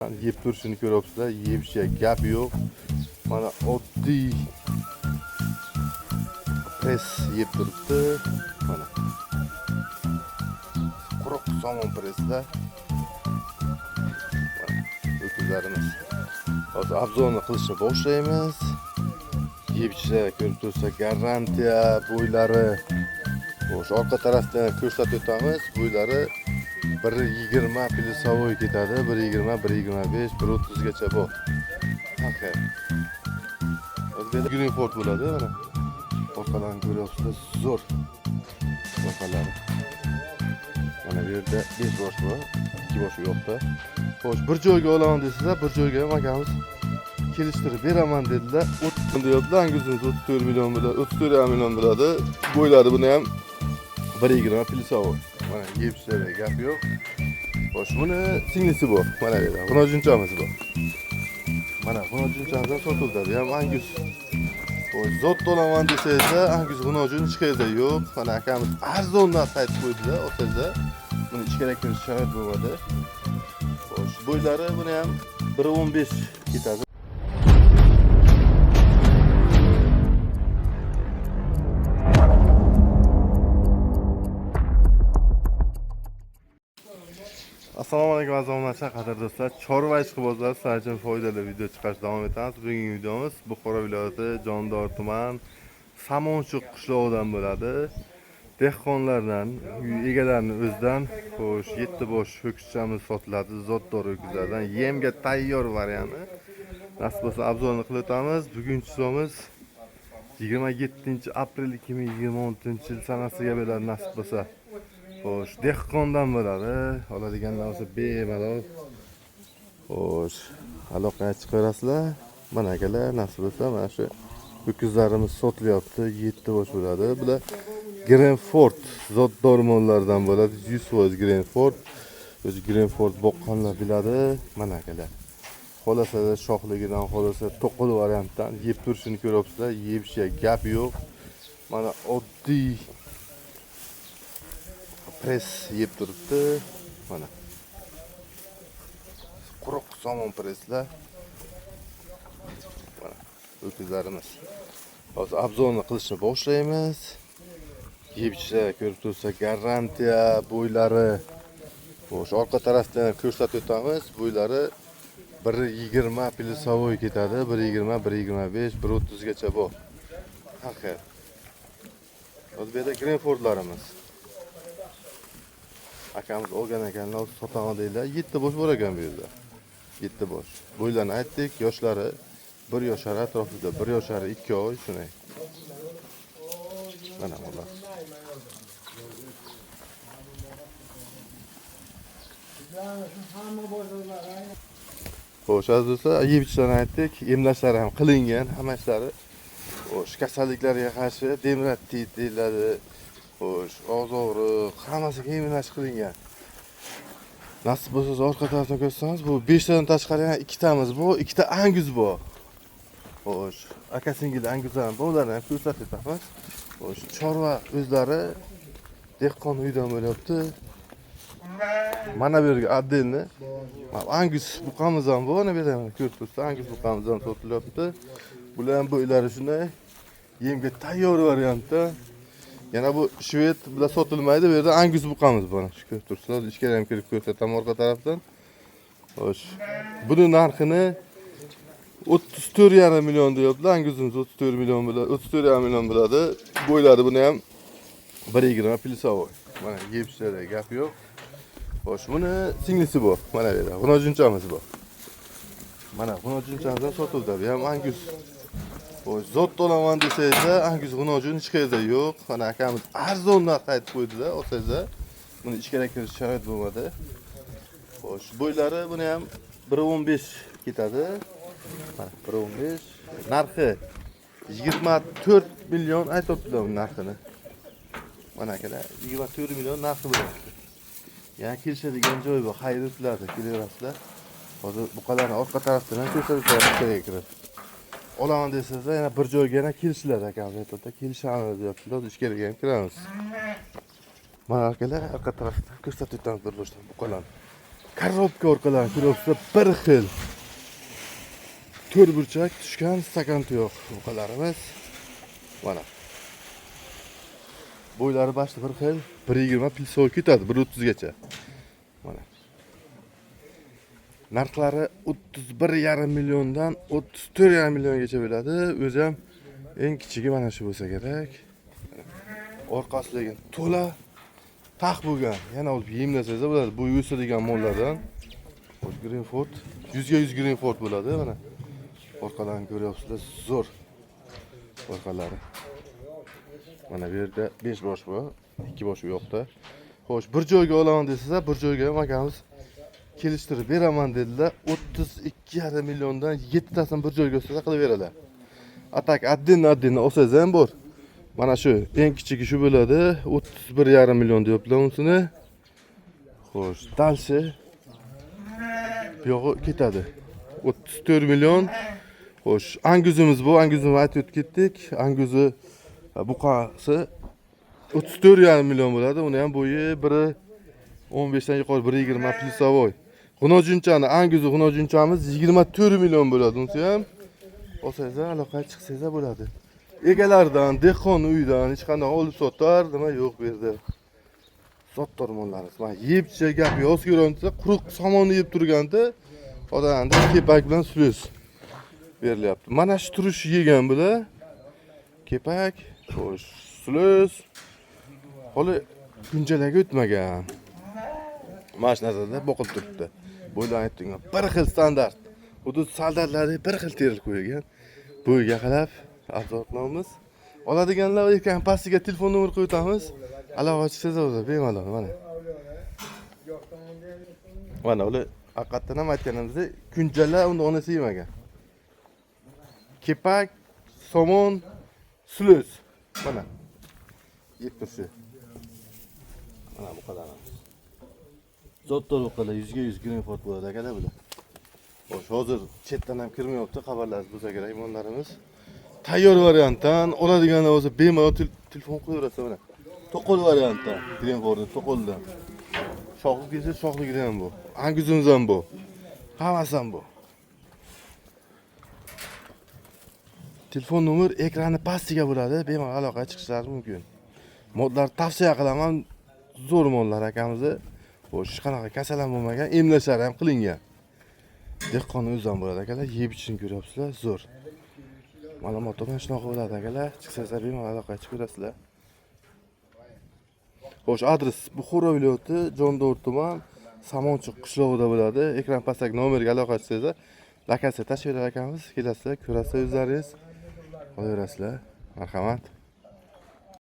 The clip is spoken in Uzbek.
Yeb turishini ko'ryapsizlar, yebishga gap yo'q. Mana oddiy press yeb turibdi. Mana quruq somon pressda. Mana ho'kizlarimiz. Hozir obzorni qilishni boshlaymiz. Yeb ichishlar ko'rib tursa garantiya bo'ylari. Xo'sh, orqa tarafdan ko'rsatib o'tamiz. Bo'ylari 1.20 plyusовой ketadi. 1.20, 1.25, 1.30 gacha bor. Haqi. O'zbekda Greenford bo'ladi mana. Orqadan ko'ryapsizlar, zo'r. Orqalari. Mana bu yerda 5 bosh bor, 2 bosh u yoqda. Xo'sh, bir joyga olaman desizlar, bir joyga ham akamiz kelishtirib beraman dedilar. 30 deyaptilar, anguzimiz 34 million bo'ladi, 34 million bo'ladi. Bo'ylari buni ham 1.20 plyusовой. Mana yeb ichishlarda gap yo'q. Xo'sh, buni singlisi bor. Mana bu yerda g'unojunchamiz bor. Mana g'unojunchamiz ham sotiladi. Bu ham angus. Xo'sh, zot olaman desangizlar, angus g'unojun hech qayerda yo'q. Mana akamiz arzon narx aytib qo'ydilar, olsangizlar. Buni ichkariga kirish sharoit bo'lmadi. Xo'sh, bo'ylari buni ham 1.15 ketadi. Assalomu alaykum aziz obunachilar, qadrli do'stlar. Chorva ishqibozlar, sizlar uchun foydali video chiqarish davom etamiz. Bugungi videomiz Buxoro viloyati Jondor tuman Samonchuq qishlog'idan bo'ladi. Dehqonlardan, uy egalarining o'zidan, xo'sh, 7 bosh ho'kizchamiz sotiladi, zotdor ho'kizlardan, yemga tayyor varianti. Nasib bo'lsa obzorni qilib o'tamiz. Bugungi chisomiz 27 aprel 2026 yil sanasiga bo'ladi nasib bo'lsa. Xo'sh, dehqondan bo'ladi. Oladiganlar bo'lsa bemalol. Xo'sh, aloqaga chiqaverasizlar. Mana akalar, nasib bo'lsa mana shu ho'kizlarimiz sotilyapti. 7 bosh bo'ladi. Bular Greenford zotdor mollardan bo'ladi. 100% Greenford. O'zi Greenford boqqanlar biladi. Mana akalar. Xohlasa shoxligidan, xohlasa to'qil variantdan yeb turishini ko'ryapsizlar. Yebishga gap yo'q. Mana oddiy press yeb turibdi. Mana quruq somon presslar. Mana ho'kizlarimiz. Hozir obzorni qilishni boshlaymiz. Yeb ichishlar ko'rib tursa garantiya bo'ylari. Xo'sh, orqa tarafdan ko'rsatib o'tamiz. Bo'ylari 1.20 plyusовой ketadi. 1.20, 1.25, 1.30 gacha bor. Haqi. Hozir bu yerda Greenfordlarimiz. Akamiz olgan ekanlar, sotaman deydilar. 7 bosh bor ekan bu yerda. 7 bosh. Bo'ylarini aytdik, yoshlari 1 yoshar atrofida, 1 yoshar 2 oy shunday. Mana ular. Xo'sh, aziz do'stlar, yeb ichishlarni aytdik, emlashlari ham qilingan, hamma ishlari. Xo'sh, kasalliklarga qarshi demratit deyiladi. Xo'sh, og'iz og'riq, hammasiga emlash qilingan. Nasib bo'lsa orqa tarafdan ko'rsangiz, bu 5 tadan tashqari yana ikkitamiz bu, ikkita angus bor. Xo'sh, aka singil anguzlar ham bor, ularni ham ko'rsatib o'tamiz. Xo'sh, chorva o'zlari dehqon uydan bo'lyapti. Mana bu yerga отдельно angus buqamiz ham bor, mana bu yerda mana ko'rib turibsiz, angus buqamiz ham sotilyapti. Bular ham bo'ylari shunday yemga tayyor variantda. Yana bu shved bular sotilmaydi, bu yerda angus buqamiz bor. Shu ko'rib turibsizlar, ichkari ham kirib ko'rsataman orqa tarafdan. Xo'sh, buni narxini 34,5 million deyaptilar. Anguzimiz 34 million bo'ladi, 34,5 million bo'ladi. Bo'ylari buni ham 1.20 plyusовой. Mana yeb ichishlarda gap yo'q. Xo'sh, buni singlisi bor. Mana bu yerda g'unojunchamiz bor. Mana g'unojunchamiz ham sotildi. Bu ham angus. Xo'sh, zot olaman desangizlar, angus g'unojun hech qayerda yo'q. Mana akamiz arzon narx aytib qo'ydilar, olsangizlar. Buni ichkariga kirish sharoit bo'lmadi. Xo'sh, bo'ylari buni ham 1.15 ketadi. Mana 1.15 narxi 24 million aytyaptilar bu narxini. Mana akalar, 24 million narxi bo'lyapti. Yana kelishadigan joy bor, xayr o'tiladi, kelaverasizlar. Hozir buqalarni orqa tarafdan ham ko'rsatib beraman ichkariga kirib. Olaman desangizlar, yana bir joyga yana kelishiladi akamiz aytyapti, kelishamiz deyaptilar, hozir ichkariga ham kiramiz. Mana akalar, orqa tarafdan ko'rsatib o'tamiz bir boshdan buqalarni. Korobka orqalarini ko'ryapsizlar, bir xil. To'rt burchak tushgan stakan tuyoq buqalarimiz. Mana. Bo'ylari bashti bir xil, 1.20 pil ketadi, 1.30 gacha. Mana. Narxlari 31,5 milliondan 34,5 milliongacha bo'ladi. O'zi ham eng kichigi mana shu bo'lsa kerak. Orqasi lekin to'la tax bo'lgan. Yana olib yemlasangiz bo'ladi. Bu o'sadigan mollardan. Xo'sh, Greenford 100 ga 100 Greenford bo'ladi mana. Orqalarini ko'ryapsizlar, zo'r. Orqalari. Mana bu yerda 5 bosh bor, 2 bosh u yoqda. Xo'sh, bir joyga olaman desanglar, bir joyga ham akamiz kelishtirib beraman dedilar. 32,5 milliondan 7 tasini bir joyga olsa qilib beradilar. А так отдельно отдельно olsangiz ham bor. Mana shu eng kichigi shu bo'ladi. 31,5 million deyaptilar unisini. Xo'sh, дальше bu yog'i ketadi. 34 million. Xo'sh, anguzimiz bu, anguzimizni aytib o'tib ketdik. Anguzi buqasi 34,5 million bo'ladi. Uni ham bo'yi biri 15 dan yuqori, 1.20 плюсовой. G'unojunchani anguzi g'unojunchamiz 24 million bo'ladi. Unisi ham olsangiz aloqaga chiqsangiz bo'ladi. Egalaridan, dehqon uyidan hech qanday olib sotar nima yo'q bu yerda. Zotdor mollarimiz. Mana yeb gap yoz ko'ryapsiz, quruq somonni yeb turganda odamda kepak bilan so'z berilyapti. Mana shu turish yegan bular. Kepak, xo'sh, so'z. Holi kunjalaga o'tmagan. Mana shu narsada boqib turibdi. Bo'ydan aytdim, bir xil standart. Xuddi soldatlardek bir xil terilib qo'yilgan. Bo'yiga qarab обзор qilamiz. Oladiganlar ekran pastiga telefon nomer qo'yib o'tamiz. Aloqa chiqsangiz bo'ladi, bemalol mana. Mana ular haqiqatdan ham aytganimizdek, kunjala uni onasi yemagan. Kepak, somon, so'z. Mana. Yeb turshi. Mana bu qadarimiz. Zotdor buqalar 100 ga 100 Greenford bo'ladi akalar bular. Xo'sh, hozir chetdan ham kirmayapti, xabarlaringiz bo'lsa kerak mollarimiz. Tayyor variantdan oladiganlar bo'lsa bemalol telefon qilaverasiz mana. To'qol variantdan, Greenfordni to'qoldan. Shoxli kelsa shoxligidan ham bu. Anguzimiz ham bu. Hammasi ham bu. Telefon nomer ekrani pastiga bo'ladi, bemalol aloqaga chiqishlari mumkin. Modlar tavsiya qilaman, zo'r mollar akamizni. Xo'sh, hech qanaqa kasal ham bo'lmagan, emlashlari ham qilingan. Dehqon o'zi ham bo'ladi akalar, yeb ichishini ko'ryapsizlar, zo'r. Ma'lumot mana shunaqa bo'ladi akalar, chiqsangizlar bemalol aloqaga chiqaverasizlar. Xo'sh, adres Buxoro viloyati, Jondor tuman, Samonchiq qishlog'ida bo'ladi. Ekran pastdagi nomerga aloqa chiqsangizlar, lokatsiya tashlayverar akamiz, kelasizlar, ko'rasizlar o'zlaringiz, olaverasizlar. Marhamat.